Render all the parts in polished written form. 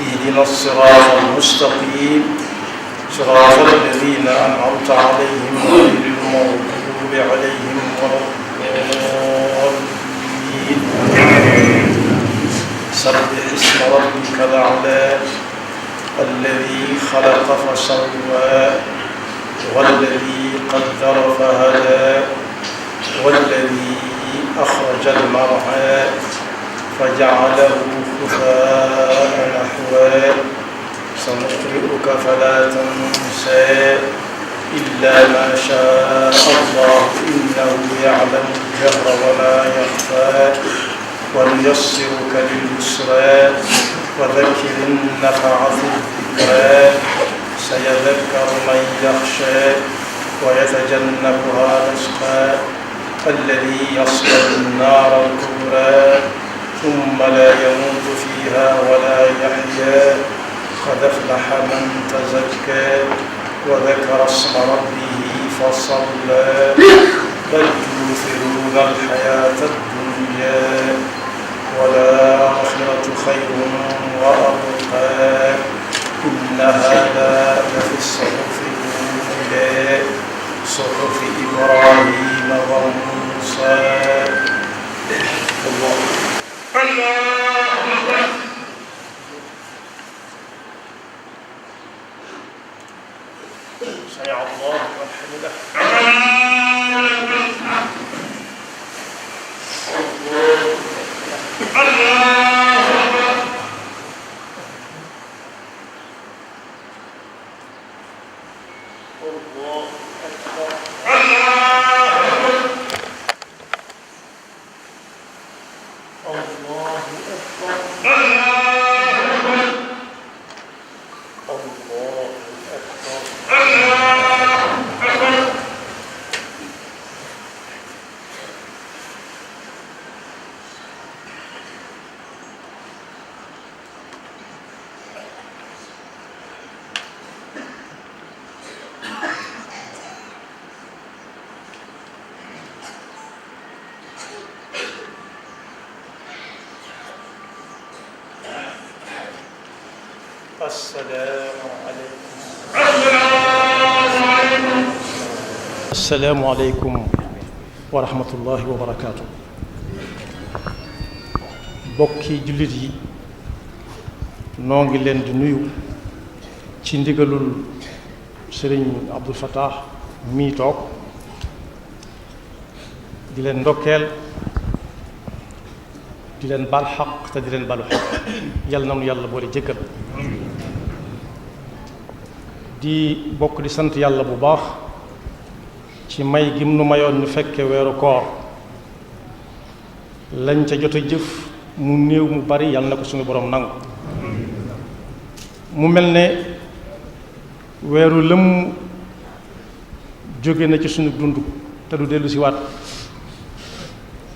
اهدنا الصراط المستقيم صراط الذين أنعمت عليهم غير المغضوب عليهم ولا الضالين. سبح اسم ربك الأعلى الذي خلق فسوى والذي قدر فهدى والذي أخرج المرعى فجعله غثاء نحوا سنقرئك فلا تنسى إلا ما شاء الله إنه يعلم الجهر وما يخفى ونيسرك لليسرى وذكر النفعة الذكرى سيذكر من يخشى ويتجنبها الأشقى الذي يصلى النار الكبرى ثم لا يموت فيها ولا يحيا قد أفلح من تزكى وذكر اسم ربه فصلى بل تؤثرون الحياة الدنيا والآخرة خير وأبقى إن هذا لفي الصحف الأولى صحف إبراهيم وموسى. الله سمع الله لمن حمده. السلام عليكم ورحمة الله وبركاته. bokki jullit yi noo ngi leen di nuyu ci ndigalul Sëriñ Abdul Fattah mii toog di leen ndokkeel di leen bal xaq te di leen balu xaq yàlla na nu yàlla boole jëkkal di bokk di sant yàlla bu baax ci may gim nu mayoon ñu fekke weeru koor lañ ca jot a jëf mu néew mu bari yàlla na ko suñu borom nangu mu mel ne weeru lëm jóge na ci suñu dund te du dellu si waat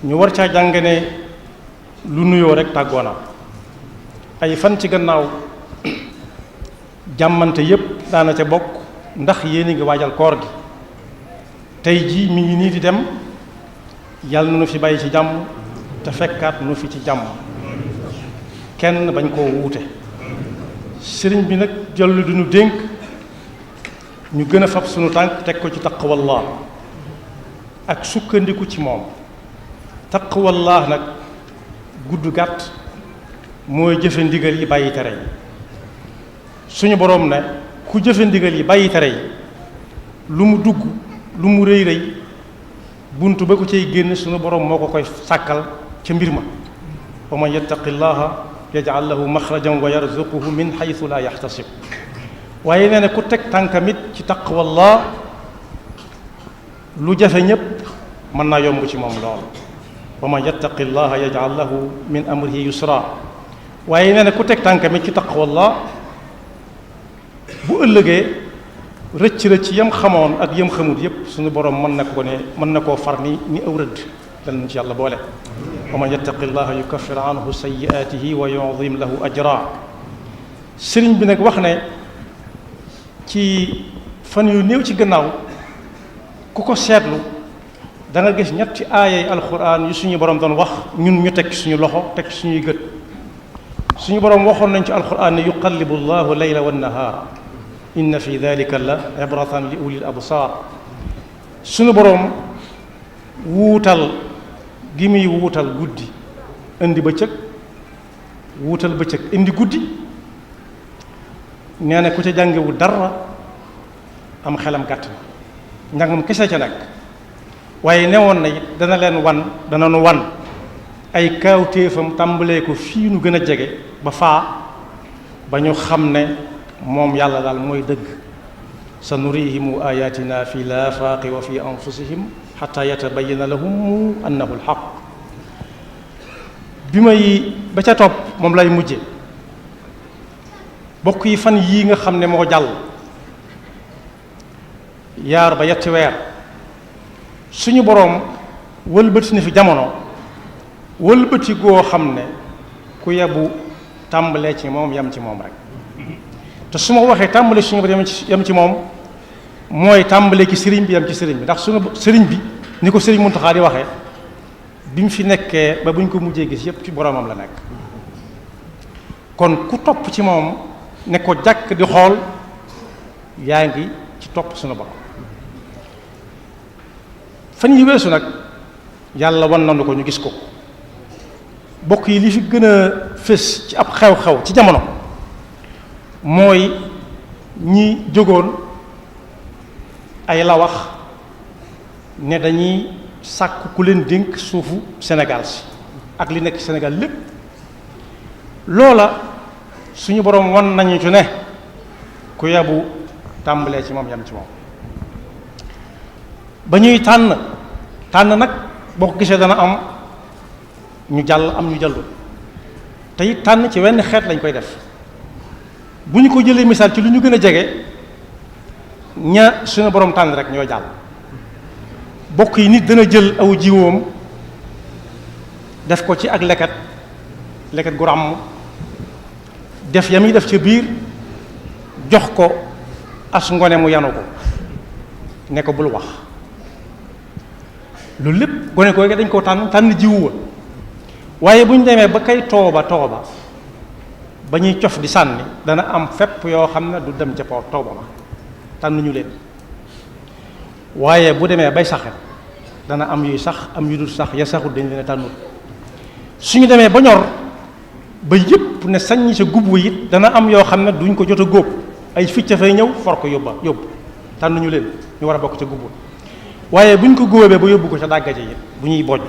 ñu war caa jàng ne lu nuyoo rek tàggoona ay fan ci gannaaw jàmmante yépp daana ca bokk ndax yéen a ngi waajal koor gi tey jii mi ngi nii di dem yàlla na nu fi bàyyi ci jàmm te fekkaat nu fi ci jàmm kenn bañ koo wuute sëriñ bi nag jollu du ñu dénk ñu gën a fab sunu tànk teg ko ci taqwallah ak sukkandiku ci moom taqwallah nag gudd gàtt mooy jëfe ndigal yi bàyyi tere yi suñu boroom ne ku jëfe ndigal yi bàyyi tere yi lu mu dugg lu mu rëy rëy buntu ba ko cay génn suñu boroom moo ko koy sàkkal ca mbir ma wa man yattaqi llaha yaj'al lahu maxrajan wa yarzuquhu min xaytu la yaxtasib waaye nee na ku teg tànkamit ci taqwallah lu jafe ñépp mën naa yomb ci moom lool wa man yattaqi llaha yaj'al lahu min amrihi yusra waaye nee na ku teg tànkami ci taqwallah bu ëllëgee rëcc yam xamoon ak yam xamut yépp suñu borom mën na koo far ni aw rëdd dal nañ ci yàlla boole wa man yattaqi llaha yukaffir anhu sayyi'atihi wa yu'zim lahu ajra sëriñ bi nag wax ne ci fan yu néew ci gannaaw ku ko seetlu da nga gis ñetti aayay alquran yu suñu borom doon wax ñun ñu teg suñu loxo teg suñuy gët suñu borom waxoon nañ ci alquran ne yuqallibu llahu layla wa nahaara inna fi dalika la ibratan li ulil absar suñu borom wuutal gi muy wuutal guddi indi bëccëg wuutal bëccëg indi guddi nee na ku ca jàngewu dara am xelam gàtt na njàngam kese ca nag waaye newoon na it dana nu wan ay kaawtéefam tàmbalee ko fii nu gën a jege ba faa ba ñu xam ne moom yàlla daal mooy dëgg sa nurihimu ayatina fi laafaaqi wa fi anfusihim xata yatabayana lahum annahu alxaq ba ca topp moom lay mujje bokk yi fan yii nga xam ne moo jàll yaar ba yetti weer suñu boroom wëlbati na fi jamono wëlbati goo xam ne ku yebu tàmbalee ci moom yam ci moom rek te su ma waxee tàmbale suñu boroom yam ci moom mooy tàmbalee ci sëriñ bi yam ci sëriñ bi ndax suñu sëriñ bi ni ko sëriñ Muntaxa di waxee bi mu fi nekkee ba bu ñu ko mujjee gis yépp ci boroomam la nekk kon ku topp ci moom ne ko jàkk di xool yaa ngi ci topp suñu borom fan yi weesu nag yàlla wan nañu ko ñu gis ko bokk yi li fi gën a fés ci ab xew-xew ci jamono mooy ñi jógoon ay la wax ne dañuy sàkk ku leen dénk suufu Sénégal si ak li nekk Sénégal lépp loola suñu boroom wan nañu ci ne ku yabu tàmbalee ci moom yam ci moom ba ñuy tànn nag boo ko gisee dana am ñu jàll am ñu jàllu te it tànn ci wenn xeet lañ koy def bu ñu ko jëlee misaal ci lu ñu gën a jege ña suñu borom tànn rek ñoo jàll bokk yi nit dana jël aw jiwoom def ko ci ak leket gu ràmm def ya muy def ca biir jox ko as ngone mu yanu ko ne ko bul wax loolu lépp gone ko dañ koo tànn jiwu wa waaye bu ñu demee ba kay tooba ba ñuy cof di sànni dana am fepp yoo xam ne du dem ca tooba ma tànn ñu leen waaye bu demee bay saxe dana am yuy sax am yu dul sax ya saxul dañ leen a tànnul suñu demee ba ñor ba yëpp ne saññi sa gub wa it dana am yoo xam ne duñ ko jot a góob ay ficca fay ñëw for ko yóbbu tànn ñu leen ñu war a bokk ca gub wa waaye buñ ko góobee ba yóbbu ko ca dàggaje it bu ñuy bojj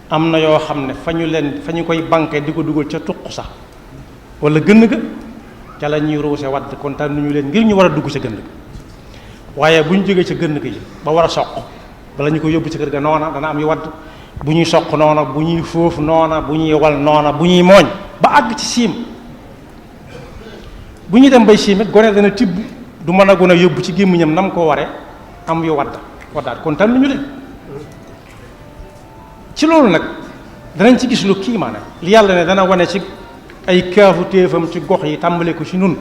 am na yoo xam ne fa ñu koy banqué di ko dugal ca tuq sax wala gënn ga ca la ñuy ruuse wadd kon tànn ñu leen ngir ñu war a dugg ca gënn ga waaye bu ñu jógee ca gënn ga yi ba war a soq bala ñu ko yóbbu ci kër ga noona dana am yu wadd bu ñuy soq noona bu ñuy foofu noona bu ñuy wal noona bu ñuy mooñ ba àgg ci siim bu ñuy dem bay siim it gone dana tibb du mën a gën a yóbbu ci gémmiñam nam ko waree am yu waddaat kon tànn ñu leen ci loolu nag danañ ci gis lu kiimaane li yàlla ne dana wane ci ay kaafu téefam ci gox yi tàmbale ko ci nun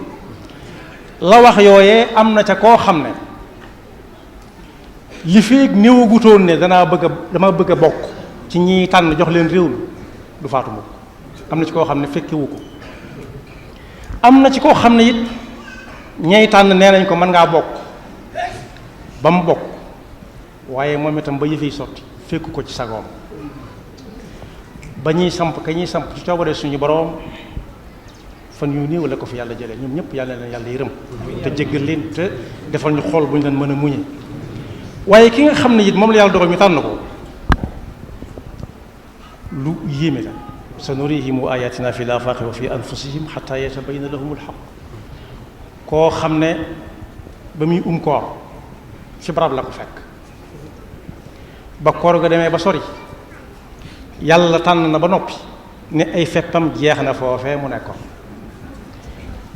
la wax yooyee am na ca koo xam ne li feeg néewagutoon ne dama bëgg a bokk ci ñiy tànn jox leen réew mi du faatu mukk am na ci koo xam ne fekkewu ko am na ci koo xam ne it ñay tànn nee nañ ko mën ngaa bokk ba mu bokk waaye moom itam ba yëfey sotti fekku ko ci sagoom ba ñuy samp ci coobare suñu boroom fan yu néew la ko fi yàlla jëlee ñoom ñëpp yàlla leen yàlla yërëm te jéggal leen te defal ñu xool bu ñu leen mën a muñe waaye ki nga xam ne it moom la yàlla dogal ñu tànn ko lu yéeme la sa nurihim ayatina fi l-afaaqi wa fi anfusihim xataa yatabayyana lahum al-xaq koo xam ne ba muy koor ci barab la ko fekk ba koor ga demee ba sori yàlla tànn na ba noppi ne ay feppam jeex na foofee mu nekkoon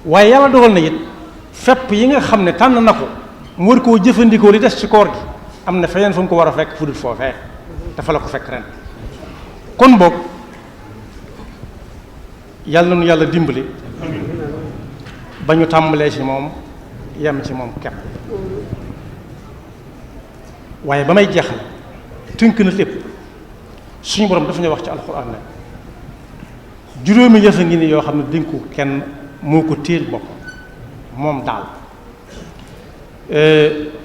waaye yàlla dogal na it fepp yi nga xam ne tànn na ko mu war koo jëfandikoo li des ci koor gi am na feneen fu mu ko war a fekk fu dul foofee dafa la ko fekk ren kon boog yàlla na nu yàlla dimbali ba ñu tàmbalee ci moom yem ci moom kepp waaye ba may jeexal tënk na lépp suñu borom dafa ñuy wax ci alxuraan ne juróomi yëf a ngi ni yoo xam ne dénku kenn moo ko téel bopp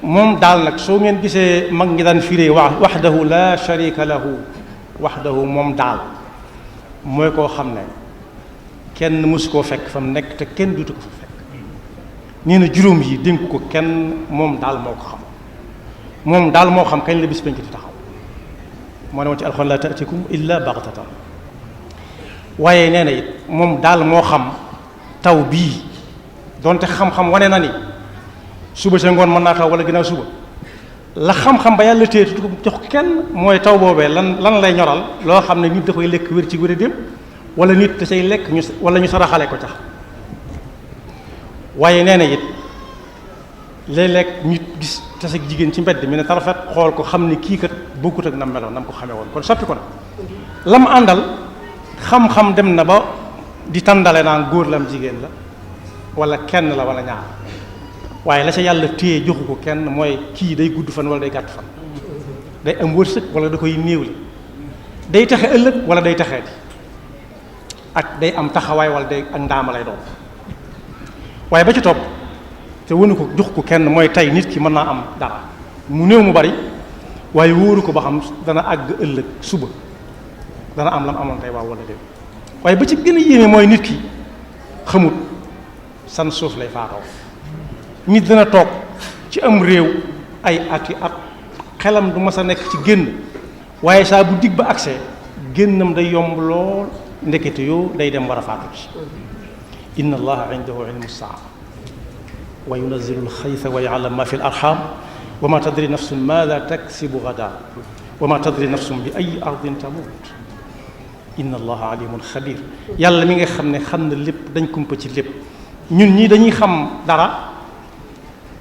moom daal nag soo ngeen gisee mag ngi daan firee waxdahu la sharika lahu waxdahu moom daal mooy koo xam ne kenn mësu koo fekk fa mu nekk te kenn dutu ko fa fekk nee na juróom yi dénk ko kenn moom daal moo ko xam moom daal moo xam kañ la bis bañ ko di taxaw moo ne woon ci alxuraan la taatikum illa baxtatan waaye nee na it moom daal moo xam taw bii donte xam-xam wane na ni suba sa ngoon mën naa taw wala ginnaaw suba la xam-xam ba yàlla téye du ko jox kenn mooy taw boobee lan lay ñoral loo xam ne nit da koy lekk wér ci wér a dem wala nit da say lekk wala ñu saraxale ko tax waaye nee na it léeg-léeg nit gis tase jigéen ci mbedd mi ne tarafet xool ko xam ni kii kat bokkut ak nam meloon nam ko xamee woon kon soppi ko na lam àndal xam-xam dem na ba di tàndale naan góor lam jigéen la wala kenn la wala ñaar waaye la ca yàlla téye joxu ko kenn mooy kii day gudd fan wala day gàtt fan day am wërsëg wala da koy néewli day taxe ëllëg wala day taxee di ak day am taxawaay wala day ak ndaama lay doon waaye ba ci topp te wënu ko jox ko kenn mooy tey nit ki mën naa am dara mu néew mu bari waaye wóoru ko ba xam dana àgg ëllëg suba dana am lam amoon tey waaw wala déet waaye ba ci gën a yéeme mooy nit ki xamut san suuf lay faatoo nit dana toog ci am réew ay ati at xelam du mas a nekk ci génn waaye saa bu dig ba accès génnam day yomb lool ndekete yoo day dem war a faatu ci inna allaha indahu ilmu saa wa yunazzilu alxaytha wa ya'lamu ma fi al arham wa ma tadri nafsun maada taksibu gada wa ma tadri nafsun bi ay ardin tamut inna allaha alimun xabir yàlla mi nga xam ne xam na lépp dañ kumpa ci lépp ñun ñii dañuy xam dara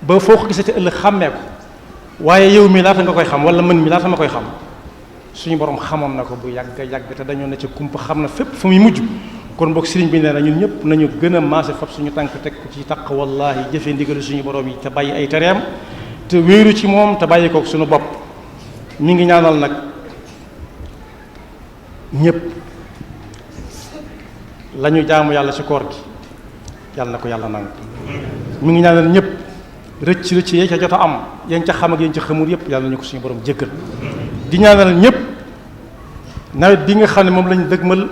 ba foo ko gisate ëllëg xàmmee ko waaye yow mi laata nga koy xam wala mën mi laata ma koy xam suñu borom xamoon na ko bu yàgg yàgg te dañoo ne ci kumpa xam na fépp fu muy mujj kon boog sëriñ bi nee na ñun ñëpp nañu gën a maase fab suñu tànk teg ko ci taq wallahi jëfe ndigalu suñu borom yi te bàyyi ay tereem te wéeru ci moom te bàyyi kook suñu bopp mi ngi ñaanal nag ñëpp la ñu jaamu yàlla ci koor gi yàlla na ko yàlla nangu mi ngi ñaanal ñëpp rëcc yee ca jot a am yéen ca xam ak yéen ca xamul yëpp yàlla nañu ko suñu borom jéggal di ñaanal ñëpp nawet bi nga xam ne moom lañu dëgmal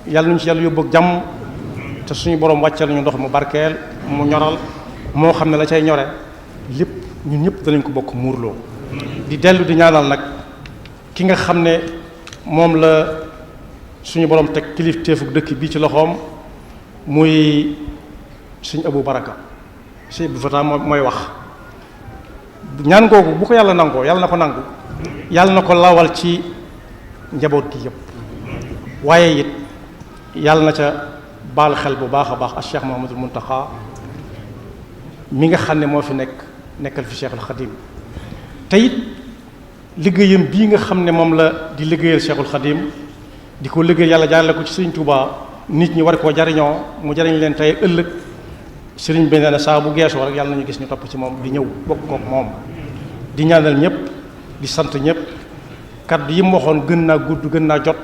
yàlla nañu ci yàlla yóbbu ak jàmm te suñu borom wàccal ñu ndox mu barkeel mu ñoral moo xam ne la cay ñore lépp ñun ñëpp danañ ko bokk muurloo di dellu di ñaanal nag ki nga xam ne moom la suñu borom teg kilifteefu dëkk bii ci loxoom muy suñu Abu Baraka sëñ Abdou Fatah mooy wax ñaan googu bu ko yàlla nangoo yàlla na ko nangu yàlla na ko lawal ci njaboot gi yëpp waaye it yàlla na ca baal xel bu baax a baax ak Cheikh Mouhamadul Mountakha mi nga xam ne moo fi nekkal fi Cheikhul Khadim te it liggéeyam bii nga xam ne moom la di liggéeyal Cheikhul Khadim di ko liggéey yàlla jaarale ko ci Sëriñ Tuubaa nit ñi war koo jariñoo mu jariñ leen tey ëllëg sëriñ bi nee na saa bu geesoo rek yàlla nañu gis ñu topp ci moom di ñëw bokk kook moom di ñaanal ñëpp di sant ñëpp kaddu yi mu waxoon gën naa gudd gën naa jot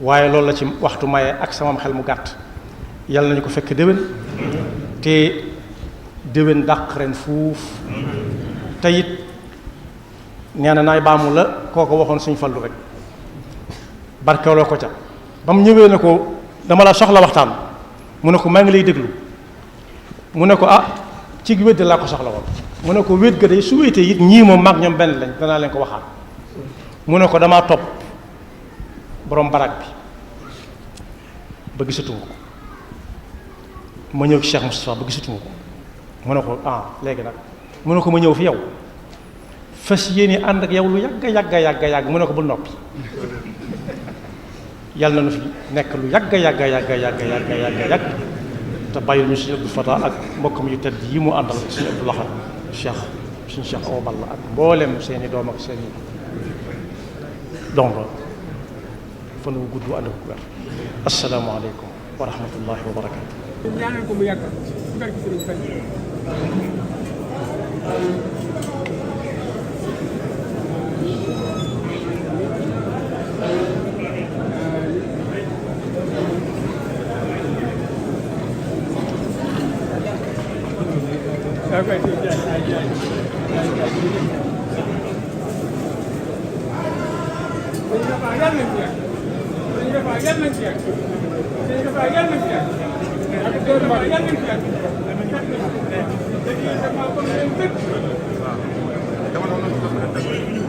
waaye loolu la ci waxtu maye ak samam xel mu gàtt yàlla nañu ko fekk déwén te déwén dàq ren fuuf te it nee na naay baamu la koo ko waxoon suñ fallu rek barkeeloo ko ca ba mu ñëwee ne ko dama la soxla waxtaan mu ne ko maa ngi lay déglu mu ne ko ci wéet laa ko soxla woon mu ne ko wéet ga day su wéetee it ñii moom maag ñoom benn lañ danaa leen ko waxaat mu ne ko damaa topp borom barak bi ba gisatuma ko ma ñëw ci Cheikh Moustapha ba gisatuma ko mu ne ko léegi nag mu ne ko ma ñëw fi yow fas yéene ànd ak yow lu yàgg mu ne ko bul noppi yàlla na nu fi nekk lu yàgg te bàyyil ñu suñu Abdou Fatah ak mbokkam yu tedd yi mu àndal suñu Abdou Lahad suñu Cheikh Awa Balla ak mboolem seeni doom ak seeni dongo fan wu gudd ànd ak wér. asalaamaaleykum wa rahmatullahi wa barakaatu. ñaanal ko mu yàgg ci barke Sëriñ Fall. Dama